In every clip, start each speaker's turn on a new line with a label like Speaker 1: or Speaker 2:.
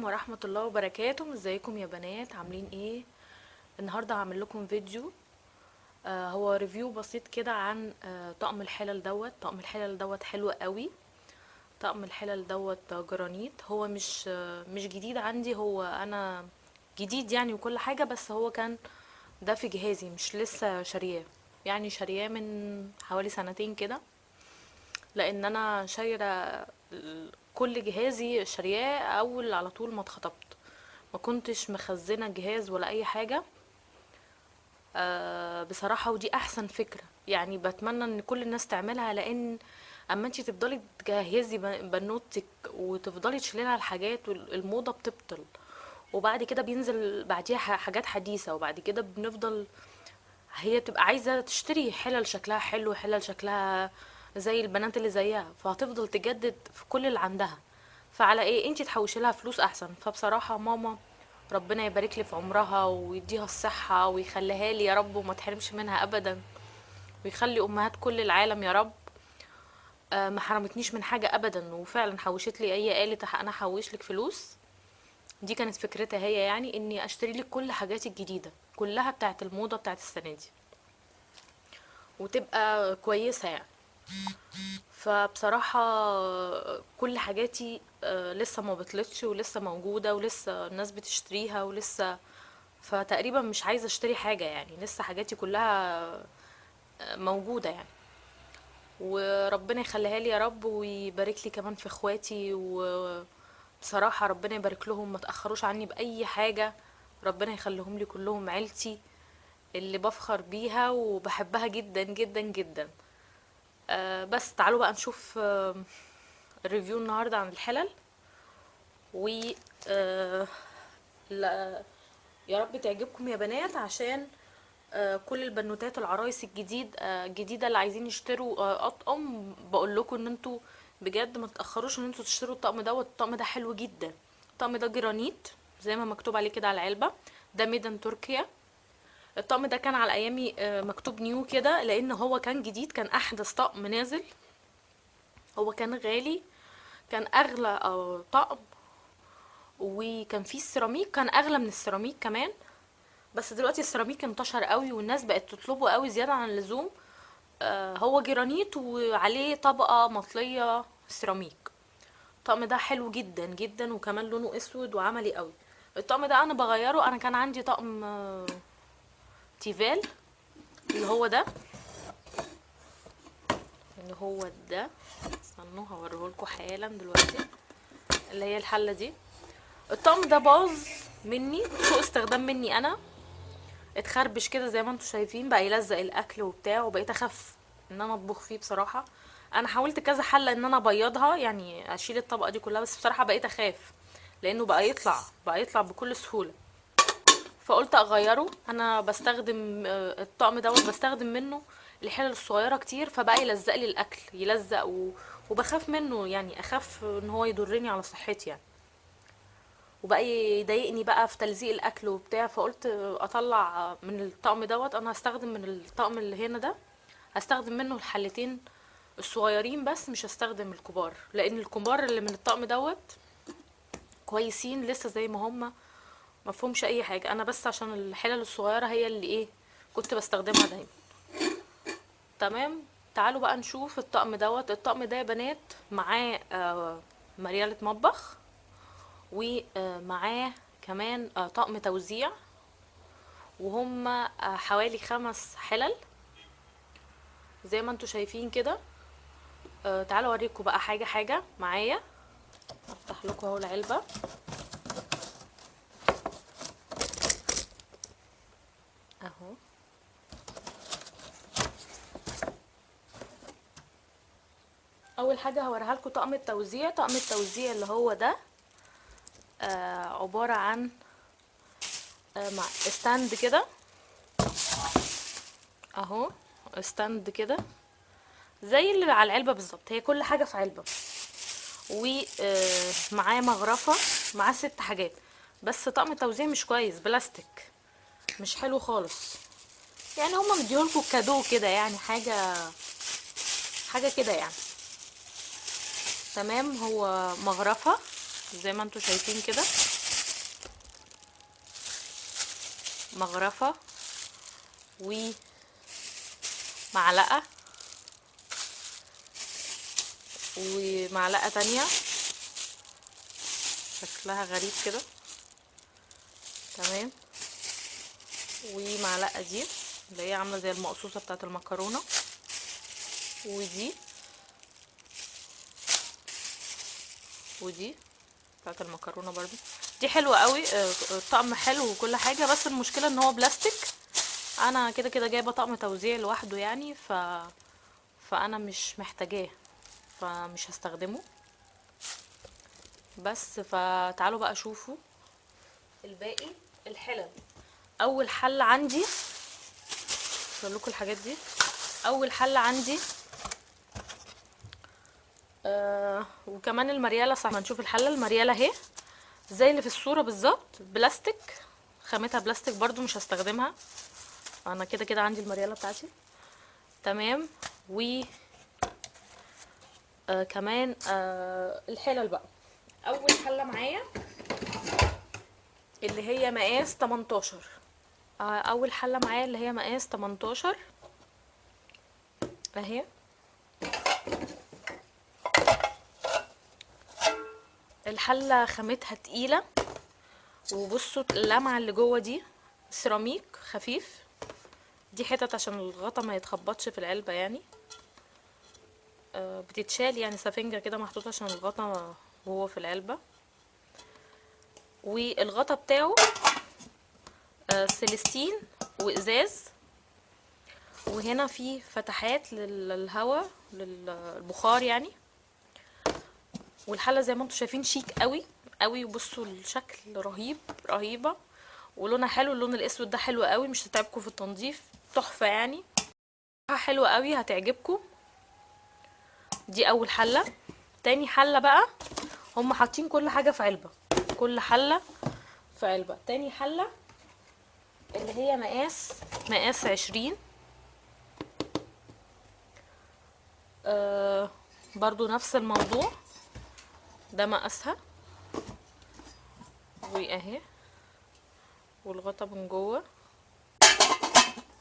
Speaker 1: ورحمة الله وبركاته. ازيكم يا بنات، عاملين ايه؟ النهاردة هعمل لكم فيديو، هو review بسيط كده عن طقم الحلل دوت. طقم الحلل دوت حلو قوي. طقم الحلل دوت جرانيت، هو مش جديد عندي، هو انا جديد يعني وكل حاجة، بس هو كان ده في جهازي، مش لسه شارياه، يعني شارياه من حوالي سنتين كده، لان انا شايره كل جهازي شارياه اول على طول ما اتخطبت، ما كنتش مخزنة جهاز ولا اي حاجة. بصراحة ودي احسن فكرة، يعني بتمنى ان كل الناس تعملها، لان اما انتي تفضلي تجهزي بنوتك وتفضلي تشيلي لها الحاجات، والموضه بتبطل، وبعد كده بينزل بعديها حاجات حديثه، وبعد كده بنفضل هي بتبقى عايزة تشتري حلل شكلها حلو، حلل شكلها زي البنات اللي زيها، فهتفضل تجدد في كل اللي عندها. فعلى ايه انتي تحوشي لها فلوس احسن. فبصراحة ماما ربنا يبارك لي في عمرها ويديها الصحة ويخليها لي يا رب وما تحرمش منها ابدا، ويخلي امهات كل العالم يا رب. ما حرمتنيش من حاجة ابدا، وفعلا حوشت لي، هي قالت انا هحوش لك فلوس. دي كانت فكرتها هي، يعني اني اشتري لك كل حاجاتي الجديدة كلها بتاعت الموضة بتاعت السنة دي، وتبقى كويسة يعني. فبصراحة كل حاجاتي لسه ما بطلتش، ولسه موجودة، ولسه الناس بتشتريها، ولسه فتقريبا مش عايزة اشتري حاجة يعني، لسه حاجاتي كلها موجودة يعني. وربنا يخليها لي يا رب، ويبارك لي كمان في اخواتي، وبصراحة ربنا يبارك لهم، ما تأخروش عني بأي حاجة، ربنا يخليهم لي كلهم، عيلتي اللي بفخر بيها وبحبها جدا جدا جدا. بس تعالوا بقى نشوف ال review النهارده عن الحلل، و لا، يا رب تعجبكم يا بنات، عشان كل البنوتات العرايس الجديدة اللي عايزين يشتروا اطقم، بقول لكم ان انتوا بجد ما تتاخروش ان انتوا تشتروا الطقم دوت. الطقم ده حلو جدا، الطقم ده جرانيت زي ما مكتوب عليه كده على العلبة، ده made in تركيا. الطقم ده كان على ايامي مكتوب new كده، لان هو كان جديد، كان احدث طقم نازل، هو كان غالي، كان اغلى طقم، وكان فيه السيراميك، كان اغلى من السيراميك كمان، بس دلوقتي السيراميك انتشر قوي والناس بقت تطلبه قوي زيادة عن اللزوم. هو جرانيت وعليه طبقة مطلية سيراميك. الطقم ده حلو جدا جدا، وكمان لونه اسود وعملي قوي. الطقم ده انا بغيره، انا كان عندي طقم تيفال اللي هو ده، اللي هو ده، استنوا هوريهولكوا حالا دلوقتي، اللي هي الحلة دي. الطقم ده باظ مني، سوء استخدام مني انا، اتخربش كده زي ما انتوا شايفين، بقى يلزق الاكل وبتاع، وبقيت اخاف ان انا اطبخ فيه بصراحة. انا حاولت كذا حله ان انا ابيضها، يعني اشيل الطبقة دي كلها، بس بصراحة بقيت اخاف لانه بقى يطلع بكل سهولة، فقلت اغيره. انا بستخدم الطقم دوت، بستخدم منه الحلل الصغيرة كتير، فبقى يلزق لي الاكل، يلزق وبخاف منه، يعني اخاف ان هو يضرني على صحتي يعني، وبقى يضايقني بقى في تلزيق الاكل وبتاع. فقلت اطلع من الطقم دوت، انا هستخدم من الطقم اللي هنا ده، هستخدم منه الحلتين الصغيرين بس، مش هستخدم الكبار، لان الكبار اللي من الطقم دوت كويسين لسه زي ما هما، ما فيهمش اي حاجة. انا بس عشان الحلل الصغيرة هي اللي كنت بستخدمها دايما. تمام، تعالوا بقى نشوف الطقم دوت. الطقم ده يا بنات معاه مريالة مطبخ، ومعاه كمان طقم توزيع، وهم حوالي 5 حلل زي ما انتوا شايفين كده. تعالوا اوريكم بقى حاجة حاجة معايا. افتح لكم اهو العلبة. اهو، اول حاجة هوريها لكم طقم التوزيع. طقم التوزيع اللي هو ده، عبارة عن مع stand كده اهو، stand كده زي اللي على العلبة بالظبط، هي كل حاجة في علبة، ومعاه مغرفة، معاه 6 حاجات. بس طقم التوزيع مش كويس، بلاستيك مش حلو خالص، يعني هما مديهولكوا كادو كده، يعني حاجة كده يعني. تمام، هو مغرفة زي ما انتوا شايفين كده، مغرفة ومعلقة ومعلقة تانية شكلها غريب كده، تمام، ومعلقة دي اللي هي عاملة زي المقصوصة بتاعت المكرونة، ودي بتاعت المكرونة برضو. دي حلوة قوي، الطقم حلو وكل حاجة، بس المشكلة ان هو بلاستيك. انا كده كده جايبة طقم توزيع لوحده يعني، فانا مش محتاجاه فمش هستخدمه. بس فتعالوا بقى شوفوا الباقي الحلل. اول حل عندي، اقول لكم الحاجات دي. اول حل عندي وكمان المريالة، صح ما نشوف الحلة. المريالة اهي زي اللي في الصورة بالظبط، بلاستيك، خامتها بلاستيك برضو مش هستخدمها، انا كده كده عندي المريالة بتاعتي، تمام. و كمان الحلل بقى. اول حلة معايا اللي هي مقاس 18، اول حلة معايا اللي هي مقاس 18 اهي. الحلة خامتها تقيلة، وبصوا اللمعة اللي جوه دي سيراميك خفيف، دي حتت عشان الغطا ما يتخبطش في العلبة يعني، بتتشال يعني سفنجة كده محطوطة عشان الغطا وهو في العلبة. والغطا بتاعه سيليستين وازاز، وهنا في فتحات للهواء للبخار يعني. والحله زي ما انتم شايفين شيك قوي قوي، وبصوا الشكل رهيب، رهيبة، ولونها حلو، اللون الاسود ده حلو قوي، مش هتتعبكم في التنظيف، تحفة يعني، حلوة قوي، هتعجبكم. دي اول حله. تاني حله بقى، هم حاطين كل حاجة في علبة، كل حله في علبة. تاني حله اللي هي مقاس 20، برضو نفس الموضوع، ده مقاسها واهي، والغطا من جوه،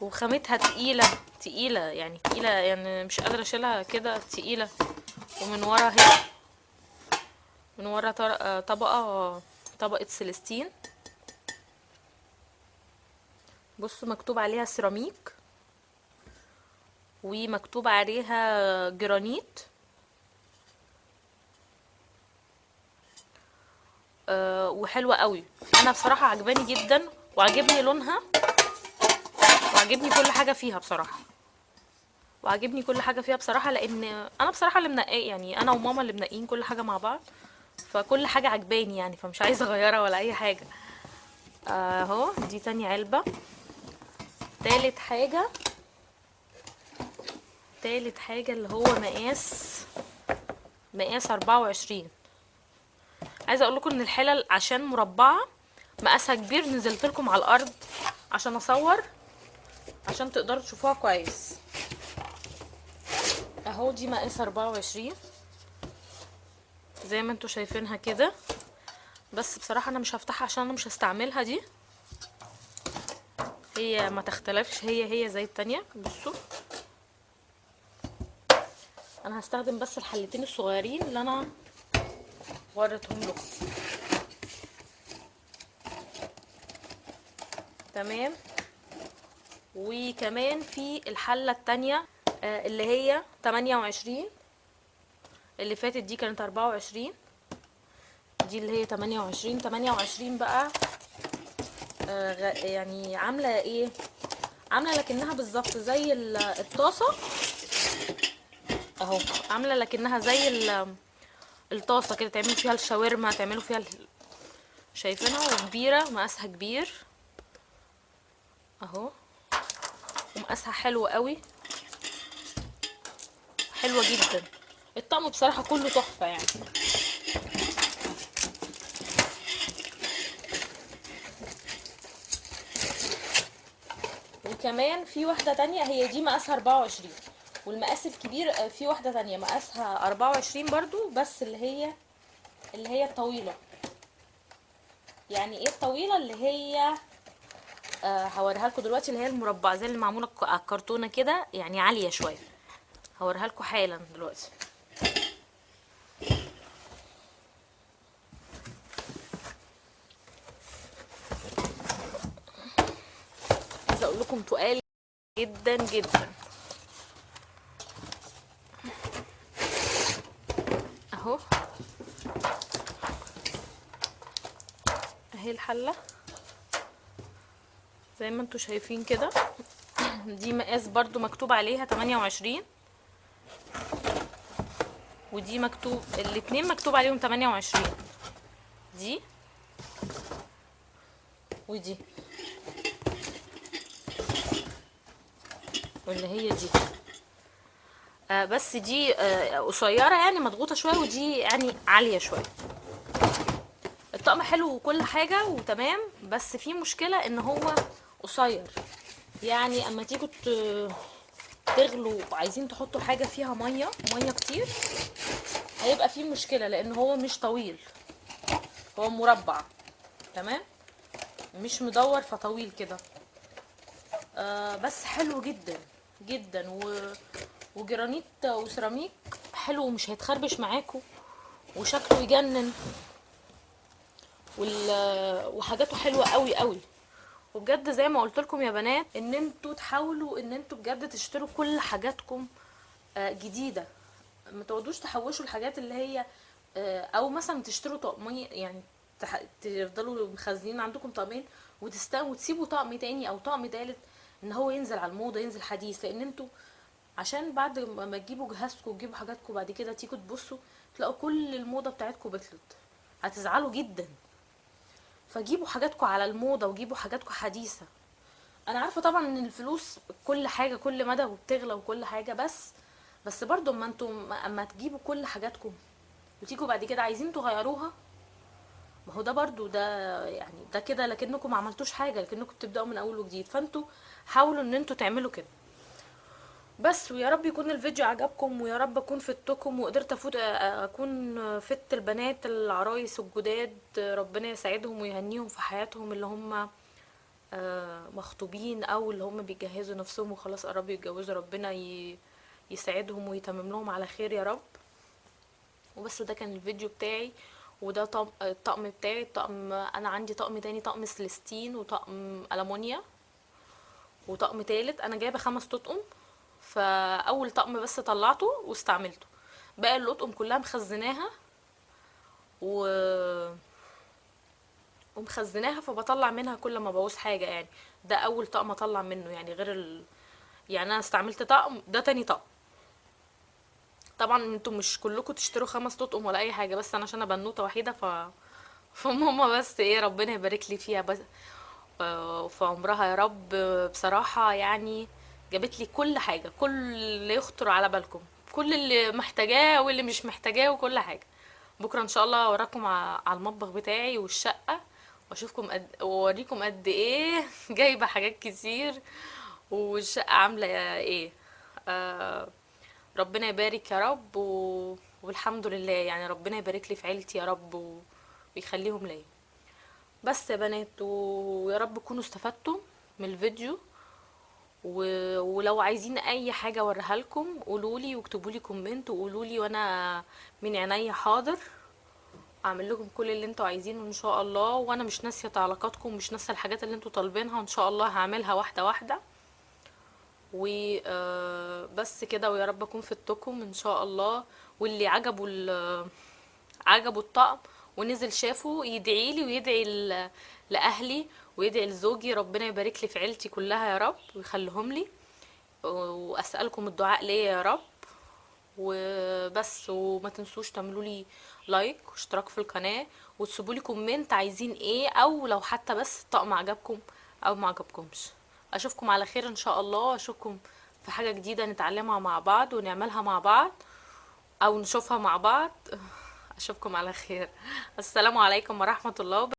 Speaker 1: وخامتها تقيلة تقيلة يعني، تقيلة يعني مش قادرة اشيلها كده، تقيلة. ومن ورا اهي، من ورا طبقه سيليستين، بصوا مكتوب عليها سيراميك ومكتوب عليها جرانيت، وحلوة قوي. انا بصراحة عجباني جدا، وعجبني لونها، وعجبني كل حاجة فيها بصراحة، وعجبني كل حاجة فيها بصراحة، لان انا بصراحة اللي منقيه يعني، انا وماما اللي منقيين كل حاجة مع بعض، فكل حاجة عجباني يعني، فمش عايزة اغيرها ولا اي حاجة. اهو دي تاني علبة. تالت حاجة، تالت حاجة اللي هو مقاس 24. عايزة اقول لكم ان الحلل عشان مربعة مقاسها كبير، نزلت لكم على الارض عشان اصور عشان تقدروا تشوفوها كويس. اهو دي مقاس 24 زي ما انتوا شايفينها كده، بس بصراحة انا مش هفتحها عشان انا مش هستعملها، دي هي ما تختلفش، هي زي التانية. بصوا انا هستخدم بس الحلتين الصغيرين اللي انا وريتهم لكم، تمام. وكمان في الحلة التانية اللي هي 28، اللي فاتت دي كانت 24، دي اللي هي 28. 28 بقى يعني عاملة ايه، عاملة لكنها بالظبط زي الطاسة اهو، عاملة لكنها زي الطاسة كده، تعملوا فيها الشاورما، تعملوا فيها شايفينها، وكبيرة، مقاسها كبير اهو، ومقاسها حلو قوي، حلوة جدا. الطقم بصراحة كله تحفة يعني. وكمان في واحدة تانية، هي دي مقاسها 24، والمقاس الكبير في واحدة تانية مقاسها 24 برضو، بس اللي هي اللي هي الطويلة. يعني ايه الطويلة؟ اللي هي هوريها لكم دلوقتي، اللي هي المربعه زي اللي معمولة على الكرتونه كده، يعني عالية شوية. هوريها لكم حالا دلوقتي. عايزه اقول لكم تقال جدا جدا اهو. اهي الحلة زي ما انتوا شايفين كده، دي مقاس برضو مكتوب عليها 28، ودي مكتوب الاتنين مكتوب عليهم 28، دي ودي واللي هي دي. بس دي قصيرة يعني مضغوطة شوية، ودي يعني عالية شوية. الطقم حلو وكل حاجة وتمام، بس في مشكلة ان هو قصير. يعني اما تيجوا تغلوا وعايزين تحطوا حاجة فيها مية كتير، هيبقى فيه مشكلة لان هو مش طويل، هو مربع تمام، مش مدور فطويل كده. بس حلو جدا جدا، وجرانيت وسيراميك حلو ومش هيتخربش معاكم، وشكله يجنن، وحاجاته حلوة قوي قوي. وبجد زي ما قلت لكم يا بنات، ان انتوا تحاولوا ان انتوا بجد تشتروا كل حاجاتكم جديدة، ما تقعدوش تحوشوا الحاجات اللي هي او مثلا تشتروا طقمين، يعني تفضلوا مخزنين عندكم طقمين وتسيبوا طقم تاني او طقم تالت ان هو ينزل على الموضة، ينزل حديث. لان انتوا عشان بعد ما تجيبوا جهازكم وتجيبوا حاجاتكم بعد كده تيجوا تبصوا تلاقوا كل الموضة بتاعتكم بطلت، هتزعلوا جدا. فجيبوا حاجاتكم على الموضة وجيبوا حاجاتكم حديثه. انا عارفه طبعا ان الفلوس كل حاجة كل مدى وبتغلى وكل حاجة، بس برضو اما انتم اما تجيبوا كل حاجاتكم وتيجوا بعد كده عايزين تغيروها، ما هو ده برضو ده يعني ده كده لكنكم ما عملتوش حاجة، لكنكم بتبداوا من اول وجديد. فانتوا حاولوا ان انتوا تعملوا كده بس. ويا رب يكون الفيديو عجبكم، ويا رب اكون فدتكم وقدرت اكون فدت البنات العرايس الجداد، ربنا يسعدهم ويهنيهم في حياتهم اللي هم مخطوبين او اللي هم بيجهزوا نفسهم وخلاص قربوا يتجوزوا، ربنا يسعدهم ويتمم لهم على خير يا رب. وبس ده كان الفيديو بتاعي، وده الطقم بتاعي. الطقم انا عندي طقم تاني، طقم سلستين وطقم ألمونيا وطقم تالت. انا جايبه 5 تطقم، فاول طقم بس طلعته واستعملته، باقي الاطقم كلها مخزناها ومخزناها، فبطلع منها كل ما بعوز حاجة. يعني ده اول طقم اطلع منه، يعني غير يعني انا استعملت طقم، ده تاني طقم. طبعا انتوا مش كلكم تشتروا 5 تطقم ولا اي حاجة، بس انا عشان انا بنوته وحيده فماما بس ايه ربنا يبارك لي فيها بس في عمرها يا رب. بصراحة يعني جابت لي كل حاجة، كل اللي يخطر على بالكم، كل اللي محتاجاه واللي مش محتاجاه وكل حاجة. بكره ان شاء الله اوراكم على المطبخ بتاعي والشقه، واشوفكم واوريكم قد ايه جايبه حاجات كتير والشقه عامله ايه. ربنا يبارك يا رب، والحمد لله يعني ربنا يبارك لي في عيلتي يا رب ويخليهم ليا. بس يا بنات، ويا رب تكونوا استفدتوا من الفيديو، ولو عايزين اي حاجة اوريها لكم قولوا لي واكتبوا لي comment وقولوا لي، وانا من عينيا حاضر اعمل لكم كل اللي انتوا عايزينه ان شاء الله. وانا مش ناسيه تعليقاتكم ومش ناسيه الحاجات اللي انتوا طالبينها، ان شاء الله هعملها واحدة واحدة. وبس كده، ويا رب اكون فدتكم ان شاء الله. واللي عجبه الطقم ونزل شافه يدعي لي ويدعي لاهلي ويدعي لزوجي، ربنا يبارك لي في عيلتي كلها يا رب ويخليهم لي، واسالكم الدعاء ليا يا رب. وبس، وما تنسوش تعملوا لي like واشتراك في القناة، وتسيبوا لي comment عايزين ايه، او لو حتى بس الطقم عجبكم او ما عجبكمش. اشوفكم على خير ان شاء الله، اشوفكم في حاجة جديدة نتعلمها مع بعض ونعملها مع بعض او نشوفها مع بعض. اشوفكم على خير. السلام عليكم ورحمة الله وبركاته.